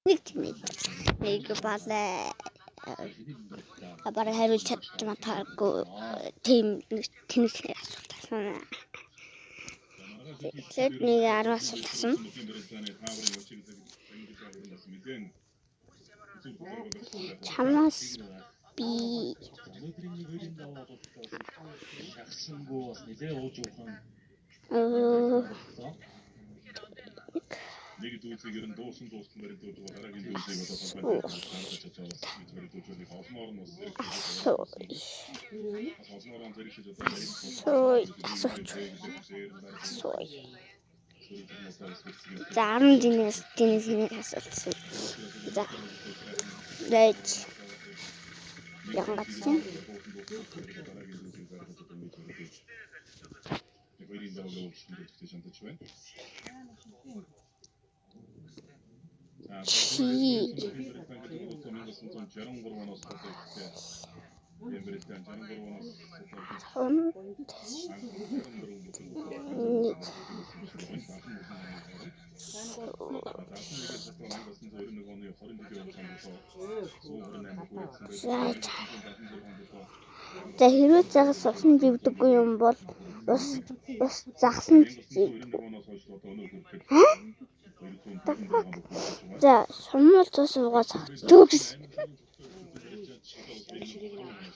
Нэг тэнэг. Нэг балай. Бараг хариулж чадмааргүй тийм нэг тэнэг тэнэг асуулт асууна. Тэгэхээр нэг 10 асуулт асууна. Чамаас би Шахсангүй бас нэлээ ууж уухан Нэг дүүцийг ер нь дуусан дуустал барин дүүж байгаа дараагийн дүүцийг одоо холбоотой гаргаж чадж байгаа бас барин дүүжүүдийг олмоор нь бас асууя. бас олмоор нь зэрэг шиж одоо барин Асууя. Асууч. Асууя. За 10 динээс тэнэг тэнэг асуулт асууя. За. Лэж. Янгат чинь. Хоёрын даваа уулзсан гэдэгт шантаж байна. Чи 1963 оноос холбогдсон. Эмбэрэлтэн 63 оноос хон нэг За За хэрвээ загас усан живдэггүй юм бол ус ус загсан живдэг. The fuck? За шумуул цус уугаа цогцдог гэсэн.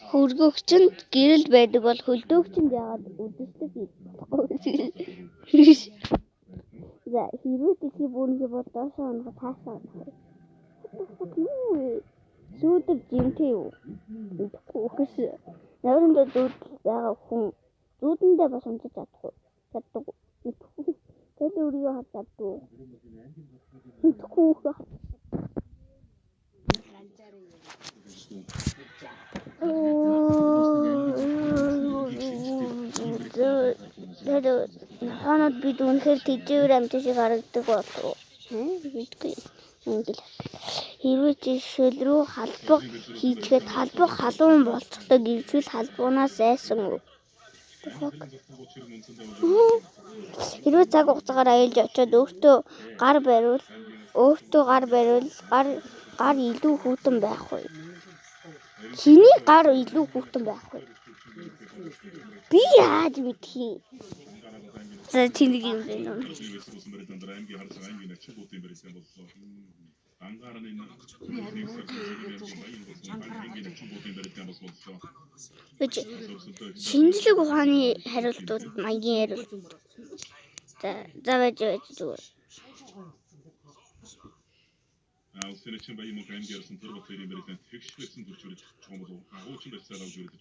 Хөргөгчөнд гэрэл байдаг бол хөлдөөгчөнд яагаад үдэшлэг хийж болохгүй гэж. За хэрвээ дэлхий бүрэнхий бол доошоо унах уу, цаашаа унах уу? What the fuck юу вэ? Сүүдэр жимтэй юу? Мэдэхгүй үхэс. Нойрондоо зүүдэл байгаа хүн зүүдэндээ бас унтаж чадах уу? Чаддаг уу? Мэдэхгүй. Тэгэл өөрийгөө харж чаддаг уу? Мэдэхгүй үхэх. Тэр нохоонод бид үнэхээр тэжээвэр амьтан шиг харагддаг болов уу? Мэдгүй. Ингээл. Хэрвээ чи шөл рүү халбаг хийчихэд халбаг халуун болцохдоо гэрчүүл халбагнаас айсан уу? The fuck? Хэрвээ цаг хугацаагаар аялж очиод өөртөө гар бариул өөртөө гар бариул гар гар илүү хүйтэн байх уу? Хэний гар илүү хүйтэн байх вэ? Би яаж мэдх юм? За тэнэг юм байна уу? Гэж шинжлэх ухааны хариултууд маягийн хариулт. За за байж байж зүгээр.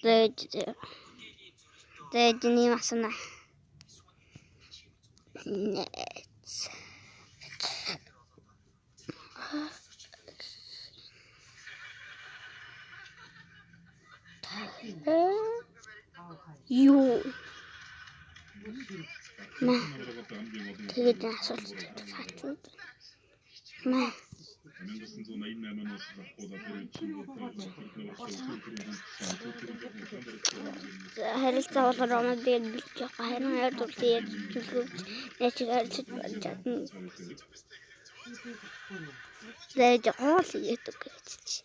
За байж зөө. За байж нэг асууна. Нэц. Юу? Мэ. Тэгээд энэ асуулт хаач. Мэ. 1988 оноос Харилцаа болгон романтик бэлдэж байгаа. Харин ойр дурлал яаж төлөвлөж найчиг харилцаж чадна. Зээж хоол идэг гэж чи.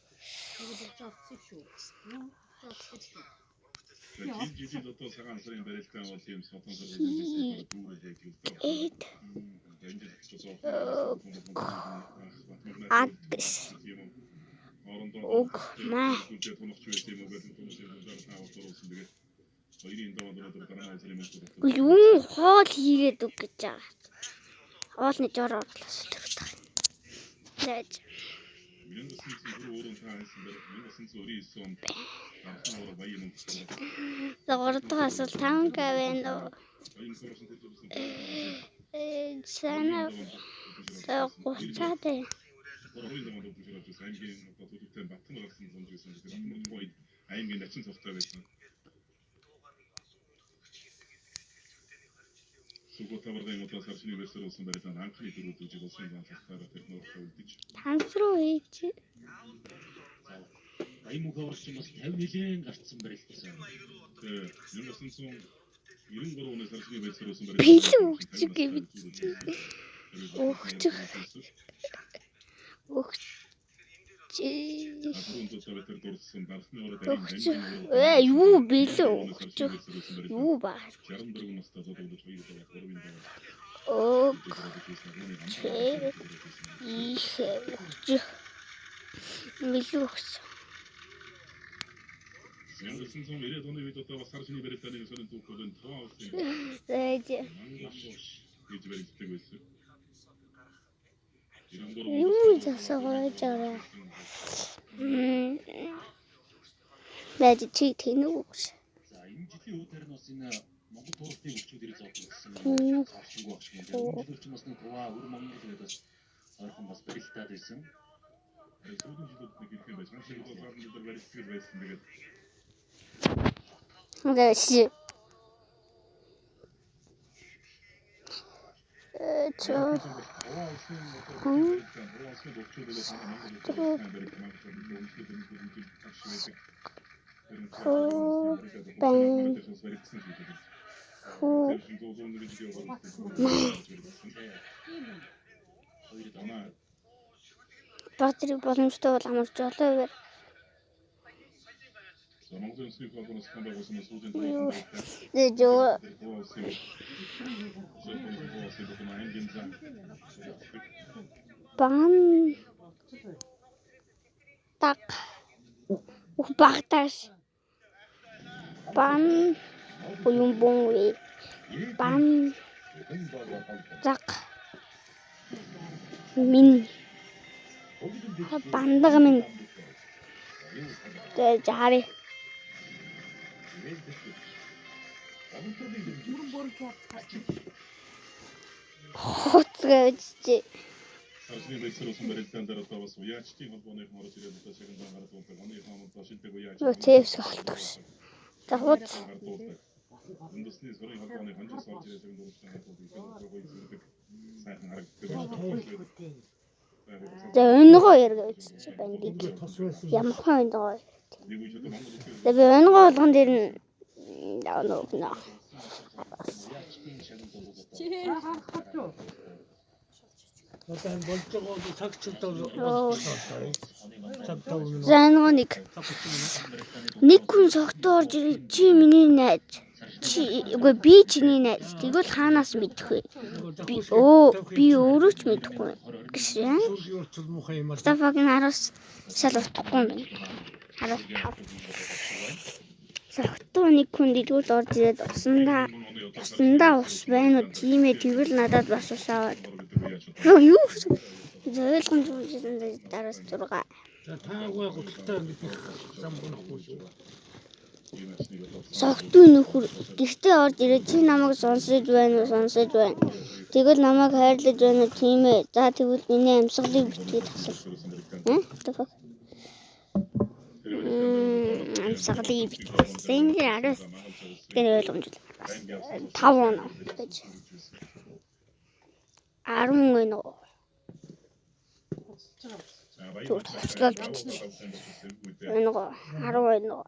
Жил одоо цагаан сарын барилдаан бол ийм содон сарын Эд. Агс. Уг мэ. Юу хоол хийгээд үг гэж байгаа. Хоолны жор орлоо сэтгэх. Зээж. За гурав дахь асуулт 5К байна уу? Санаа за 30-аад байна. Аймгийн начин цогтой байсан. Сүхбаатарын одоо сар шинэ версээр болсон барилдаан анхны дөрөв дүүжиг улсын занлалтаар тэр нууртаа үлдэж. Танц руу хийж. Баян мөнх аврагч бас 50 нэлээн гарцсан барилдсан. 1993 оны сар шинэ версээр болсон барилдаан. Бэлэн өгчих гэвч. Өгчих. Өгч. Өгч. Ээ юу бэлээ өгч. Юу ба? Өгч. Их өгч. Бэлээ өгч. 1990 оны үед одоо бас саржны барилдааны сонин түүх болон Туваа улсын гэж баригддаг байсан. Юу засааж байгаа. Байж чи тэнэг үгш. За энэ жилийн үе тарин бас энэ Монгол туршдын өвчүүд ирж зовлон. Цаашгүй багш юм. Энэ жилийн бас нэг Туваа өр Монгол гэдэг бас ойрхон бас барилдаад байсан. Сүүлийн жилүүд нэг ирэх юм байж. Ханшиг бол зар дээр барилддаг байсан. Тэгээд Гээш. Баатар боломжтой бол амарч болоо. Бан так багташ бан уюн бонви бан зак минь бандаг минь жари. Хоцгож чи. Тевс олдох ш. За хууц. За өнгөө эргэж чи бандыг. Ямар хон өнгөө. За би өнгөө болгон дээр нь нөө. Одоо энэ болж байгаа бол цагчдаа За өнгөө нэг. Нэг хүн согтуу орж ирээ чи миний найз. Чи үгүй би чиний найз. Тэгвэл хаанаас мэдэх вэ? Би би өөрөө ч мэдэхгүй гэж. Мустафагийн 10 шал утгагүй юм байна. 15. Согтуу нэг хүн дэлгүүрт орж ирээд усандаа ус байна уу тийм ээ тэгвэл надад бас ус аваад. Юу ойлгомжгүй 16. За таагүй гуталтай гэдэг зам гонохгүй шүү. Согтуу нөхөр гэртээ орж ирээд чи намайг сонсож байна уу сонсож байна. Тэгвэл намайг хайрлаж байна уу тийм ээ. За тэгвэл миний амьсгалыг битгий тасал. Амьсгалыг битгий тасал. Энэ дээр 10 гэх ойлгомжтой. 5 оноо гэж. 10 оноо. Зүгээр хувцлал бичиж. Оноо 10 оноо.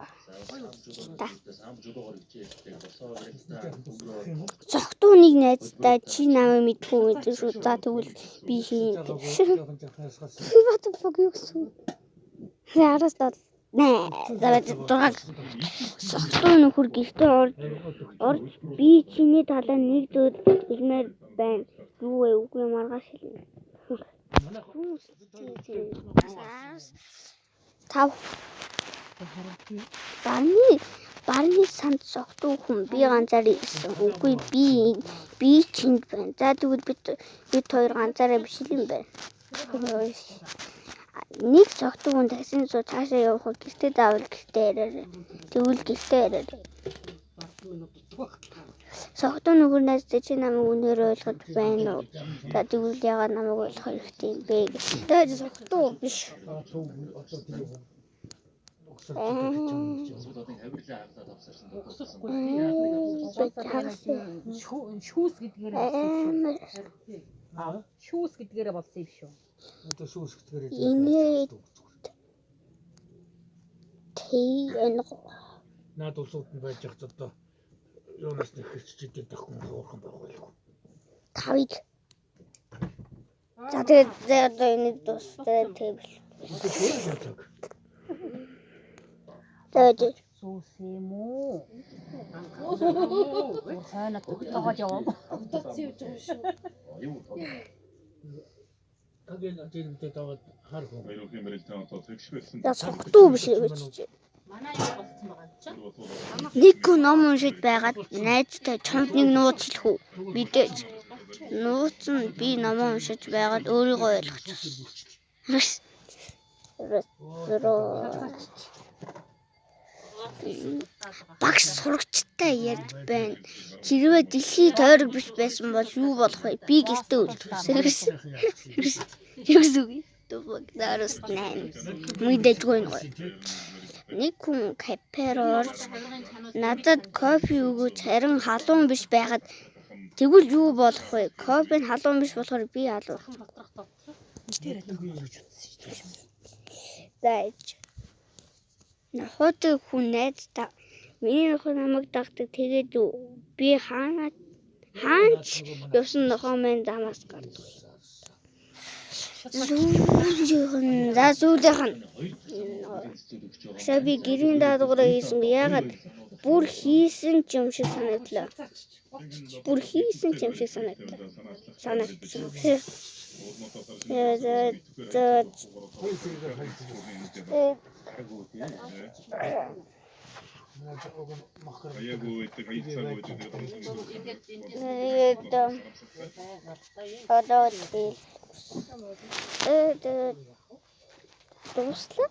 Согтуу нэг найздаа чи намайг мэдгүй гэдэг шүү. За тэгвэл би хийн. What the fuck юу гэсэн? Яраас даа. Нэ. За 6. Согтуу нөхөр гэртээ орж би чиний талаар нэг зүйл хэлмээр байна. Юу вэ? Үгүй маргааш хэлнэ. 5. Барны санд согтуу хүн би ганцаараа ирсэн. Үгүй би чинд байна. За тэгвэл бид хоёр ганцаараа биш юм байна. Нэг согтуу хүн таксинд сууж цаашаа явах уу? Гэртээ заавал гэртээ яриарай. Тэгвэл гэртээ яриарай. Согтуу нөхөр найздаа чи намайг үнээр ойлгож байна уу? За тэгвэл яагаад намайг ойлгох хэрэгтэй юм бэ? Тэгээд согтуу биш. Шүүс гэдгээрээ болсон юм шүү. Шүүс гэдгээрээ болсон юм шүү. Одоо шүүс гэдгээрээ. Наад улсууд нь байж хат одоо юунаас нэг хэрчжидэд давхин хуурхан байгаа юм. 5-ыг. За тэгээд одоо энийг дуустай тэгэл. Тэгээд Зүүс юм уу? Бүр хойно тогтоогоод яваа. За согтуу биш гэж. Манай юу болсон байгаа юм чи? Нэг хүн ном уншиж байгаад найзтай чамд нэг нууц хэлэх үү? Мэдээж. Нууц нь би номоо уншиж байгаад өөрийгөө ойлгочихсон. Багш сурагчтай ярьж байна. Хэрвээ дэлхий тойрог биш байсан бол юу болох вэ? Би гэртээ үлдсэн. Юу гэсэн үг юм? Дээрс 8. Мэдээжгүй нэг. Нэг хүн кафе руу орж надад кофе өгөөч, харин халуун биш байхад тэгвэл юу болох вэ? Кофе нь халуун биш болохоор би халуун. За. Нохойтой хүн найздаа миний нохой намайг дагдаг, тэгээд юу би хаана хаач явсан нохой маань замаас гардаг. Сүүлийнх нь за сүүлийнх нь би гэрийн даалгавраа хийсэн. Яагаад бүр хийсэн ч юм шиг санагдлаа. Бүр хийсэн ч юм шиг санагдлаа. Санагдсан. За Тэгээд одоо дуслаа.